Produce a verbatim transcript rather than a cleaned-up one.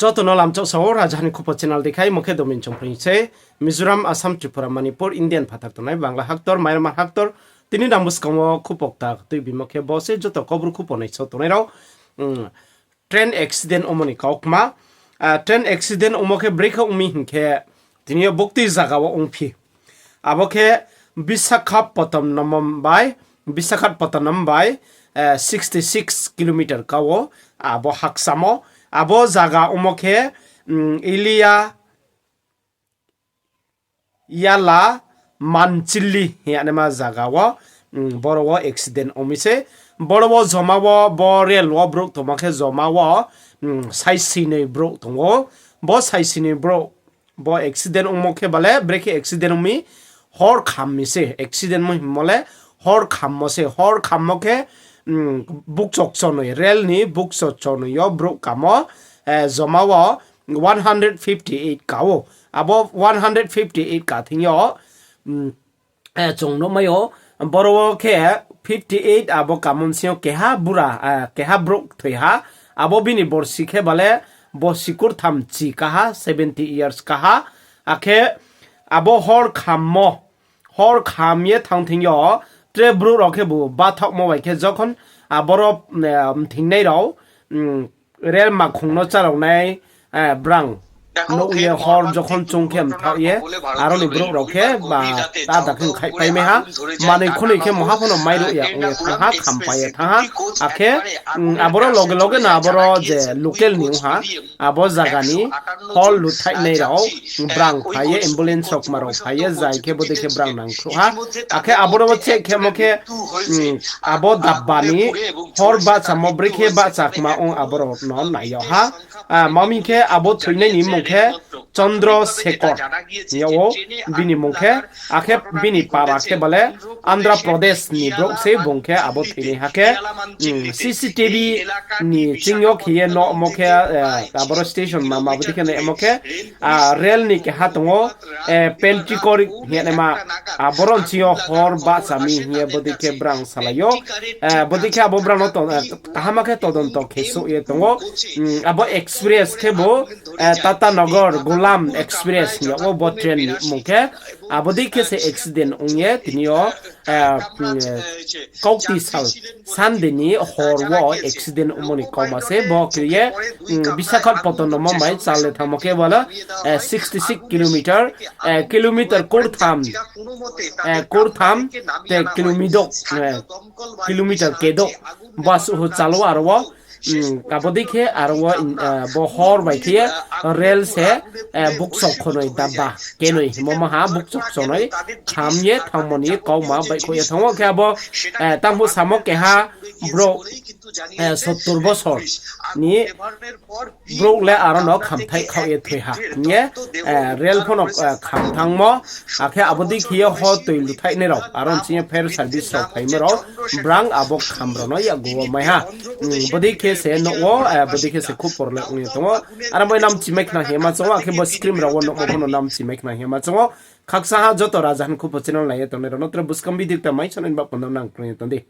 Joto no lamchak sao, Rajaha ni Khupo channel dei khai, mo khe Domin Chongphring se. Mizoram, Assam, Tripura, Manipur, Indian phathar tongnai, Bangla haktor, Myanmar haktor, tini nang buskang wo khupo kta tuibimo khe bo se joto Kaubru khupo naisao tongnai rao. Train accident ongmo ni kaukma. Train accident ongmo khe brekhe ong mi hing khe, tini yo buktui zaga wo ongphi. Abo khe Visakhapatnam bai, Visakhapatnam bai sixty six kilometer ka wo, abo haksamo. Abo zaga ongmo khe Iliya Yala Manchili hing yagnaima zaga wo, boro wo accident ong mi se. Boro wo joma wo bo rail wo brouh tongmo khe joma wo saisinoi brouh tong ou. Bo saisinoi brouh bo accident ongmo khe bale, brekhe accident ong mi, hor kham mi se, accident mo hingmo le, hor khammo se, hor khammo khe, bukchok chonoi, rail ni bukchok chonoi yo brouh kamo, joma wo one hundred fifty eight ka ou. Abo one hundred fifty eight ka thing yo, chung nuhmai ou, boro wo khe fifty eight abo kamo bsing yo keha bura, keha brouh thoi ha, abo bini borsi khe bale borsi kurtham chi kaha, seventy years kaha, akhe abo hor khammo, hor kham ye thanng thing yo, tre brouh rao khebu bathaohmo bai khe jokhon aboro mthingnai rao, rail makhong no charaonai, brang nouh ye hor jokhon chung khe mthaoh ye, aro ni brouh rao khe ba ta da khe khaihpai mai ha, manoi khunoi khe mungha pho no mairuh ya ong ye thanng ha, khampai ye thanng ha, akhe aboro loge loge no aboro je local ni ong ha, abo zaga ni hor luthaihnai rao brang phai ye, ambulance rao kma rao phai ye, zai khe bodei khe brang nangkhruh ha. Akhe aboro wo check khemo khe, abo dabba ni hor bahchamo brekhe bahcha kma ong aborao no nai yag ha. Mami khe abo thoinai ni mmung khe Chandra Sekhar hing yag ou bini mmung khe, akhe bini para khe bale Andhra Pradesh ni brouh se bung khe abo thoinaiha khe, CCTV ni ching yo khe ye nuhmo khe, aboro station mama bodei khe naimo khe, rail ni keha tong ou, Pentikori hing yagnaima, aboro ni ching yo hor bahcha mi hing ye bodei khe brang salai ou. Bodei khe abo brang no kaham khe todonto khe souh ye tong ou. Abo express khebu Tatanagar Ghulam Express hing yag ou bo train ni mmung khe. Abodei khe se accident ong ye tini yo, kaukti sal Sunday ni hor wo accident ongmo ni kauma se bo khe ye, Visakhapatnam bai chale thanngmo khe bale, sixty six kilometer, kilometer kurtham, kurtham te kilometer, kilometer kedo, basuh chalo aro wo, abodei khe aro wo, bo hor bai khe ye rail se, bukchok chonoi dabba kenoi hingmo maha bukchok chonoi kham ye thanngmo ni kauma baihkhouh ye thanng ou khe abo, tangphuh samo keha brouh, sottor bosor ni brouh le aro no khamthaih khaoh ye thoi ha hing ye, rail pho no kham thanngmo, akhe abodei khe ye hor toi luthaihnai rao, aro ni ching ye fire service rao phaimo rao, brang abo kham rao no yakgu wo mai ha. Bodei khe se nouh wo, bodei khe se khupor le ong ye tong ou. Aro bai namchi mai khna hingma chong ou, akhe bo screen rao wo nuhmo pho no namchi mai khna hingma chong ou. Khakchang ha joto Rajaha ni Khupo channel nai ye tongnai rao no tre buskang video ta mai sonai ni ba panda nang kroi ye tong di.